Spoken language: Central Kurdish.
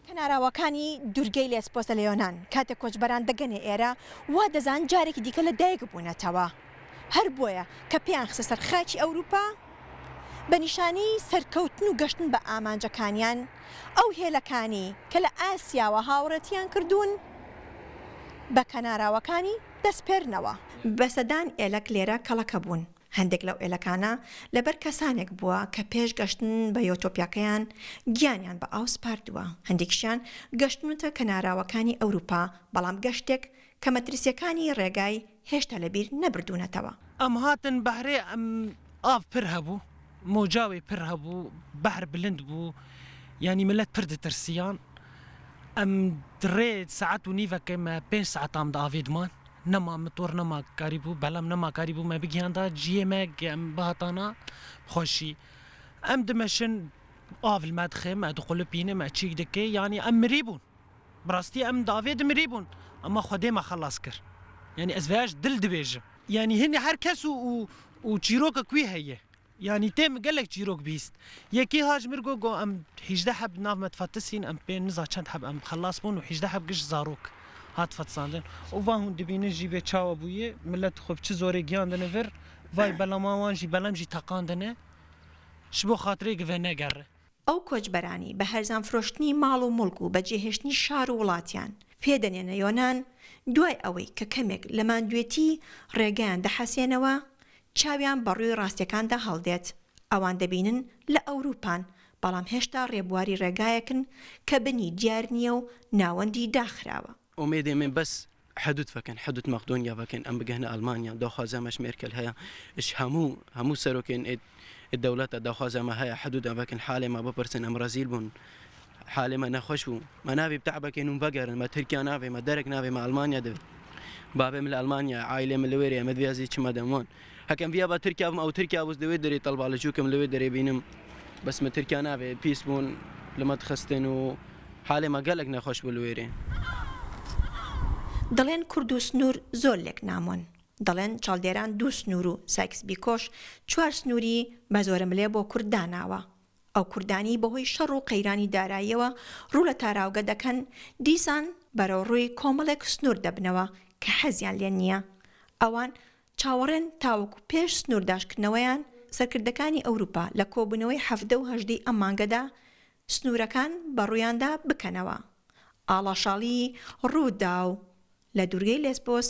کەناراوەکانی دورگەی لێسبۆسە لە یۆنان، کاتێک کۆچبەران دەگەنە ئێرە، وا دەزانن جارێکی دیکە لە دایک بوونەتەوە. هەر بۆیە کە پێیان خستە سەر خاکی ئەوروپا، بە نیشانەی سەرکەوتن و گەشتن بە ئامانجەکانیان، ئەو هێلەکانی کە لە ئاسیاوە هاوڕێتیان کردوون، بە کەناراوەکانی دەسپێرنەوە. بە سەدان ئێلەک لێرە کەڵەکە بوون. هەندێک لەو ئێلەکانە لەبەر کەسانێک بووە کە پێش گەشتن بە یۆتۆپیاکەیان گیانیان بە ئاو سپاردووە، هەندێکیشیان گەشتنوتە کەناراوەکانی ئەوروپا، بەڵام گەشتێک کە مەترسییەکانی ڕێگای هێشتا لەبیر نەبردوونەتەوە. ئەم هاتن بەهرێ ئەم ئاڤ پر هەبوو مۆجاوێ پر هەبوو بەهر بلند بوو یانی ملت پر دترسیان ئەم ڕێ سەعات و نیڤەکێ مە پێنج سەعەتام دە ئاڤێ دمان نەما متۆر نەما کاری بوو بەلەم نەما کاری بوو مە بگیاندا جیێ مە گە ئەم بهاتانا بخوەشی ئەم دمەشن ئاڤ لمە دخێ مە دقولپینێ مە چیک دکێ یانی ئەم مری بوون. بڕاستی ئەم داڤێ دمری بوون ئەما خودێ مە خەلاس کرد یانی ئەز ڤەیاش دل دبێژم. یانی هینی هەر کەس و و چیرۆکەک وی هەیە یانی تێ من گەلەک چیرۆک بیست یەکی هاج مر گۆ گۆ ئەم 18 حەب ناڤ مە تفەتسین ئەم پێ نزا چەند حەب ئەم خەلاس بوون و 18 حەب گشت زارۆک هات فەتساندن و ڤا هوون دبینن ژی بێ چاوە بوویێ ملەت خۆ چ زۆرێ گیاندنە ڤر ڤای بەلەما وان ژی بەلەم ژی تەقاندنە ژ بۆ خاترێ گڤێ نەگەڕێ. ئەو کۆچبەرانەی بە هەرزان فرۆشتنی ماڵ و موڵک و بەجێهێشتنی شار و وڵاتیان پێ دەنێنە یۆنان، دوای ئەوەی کە کەمێک لە ماندوێتی ڕێگایان دەحەسێنەوە، چاویان بە ڕووی ڕاستیەکاندا هەڵدێت، ئەوان دەبینن لە ئەوروپان، بەڵام هێشتا ڕێبواری ڕێگایەکن کە بنی دیار نییە و ناوەندی داخراوە. ئومێدێ من بەس حدود ڤەکەن حدود مەقدۆنیا ڤەکەن ئەم بگەهنە ئەلمانیا داخوازا مەش مێرکل هەیە ئش هەموو هەموو سەرۆکێن ئێ دەولەتە داخوازا مە هەیە حدود ڤەکەن حالێ مە بپرسن ئەم ڕەزیل بوون حالێ مە نەخوەش بوو مە ناڤێ بتەعبەکێن و ڤەگەرن مە ترکیا ناڤێ مە دەرەک ناڤێ مە ئەلمانیا دڤێ بابێ من لە ئەلمانیا عایلێ من لەوێرێ ئەمە دڤێ ئەزی چمە دەم وان هەکەم ڤیا بە ترکیا بم ئەو ترکیا بوس لەوێ دەرێ تەڵبا لە جوکم لەوێ دەرێ بینم بەس مە ترکیا ناڤێ پیس بوون لە مە دخستن و حالێ مە گەلەک نەخوەش بوو لوێرێ. دەڵێن کورد و سنوور زۆر لێک نامۆن. دەڵێن چاڵدێران دوو سنوور و سایکس بیکۆش چوار سنووری بە زۆرەملێ بۆ کورد داناوە. ئەو کوردانەی بەهۆی شەڕ و قەیرانی داراییەوە ڕوو لە تاراوگە دەکەن، دیسان بەرەوڕووی کۆمەڵێک سنوور دەبنەوە کە حەزیان لێ نییە. ئەوان چاوەڕێن تاوەکو پێش سنوورداشکردنەوەیان، سەرکردەکانی ئەوروپا لە کۆبوونەوەی 17 و 18 ی ئەم مانگەدا سنوورەکان بەڕوویاندا بکەنەوە. ئاڵا شاڵی، رووداو، لە دوورگەی لێسبۆس.